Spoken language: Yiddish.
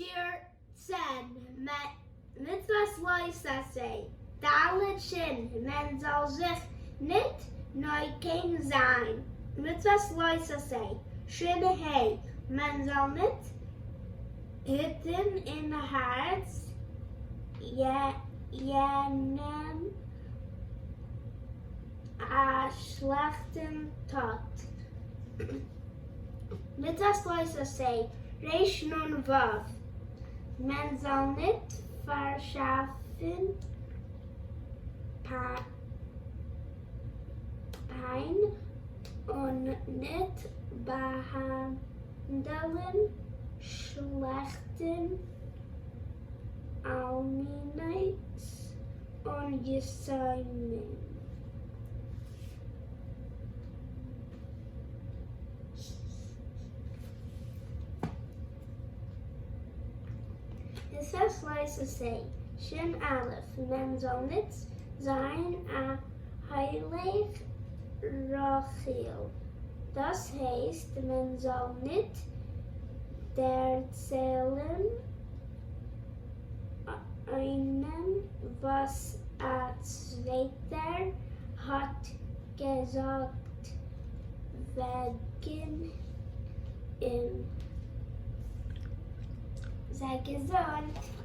שיעור 10, מצוות לא תעשה, ד' שין, מען זאל זיך ניט נוקם זיין, מצוות לא תעשה, שין ה', מען זאל ניט היטן אין הארץ יענעם א שלעכטן טאט. מצות לא תעשה, ריש נון וו, מען זאל ניט פארשאפן פיין און ניט באהאנדעלן שלעכטן אלמנות און יתומים. מצות לא תעשה, שין אלף, מען זאל ניט זיין א הולך רכיל, דאס הייסט מען זאל ניט דערציילן איינעם וואס א צווייטער האט געזאגט וועגן אים. זיי געזונט.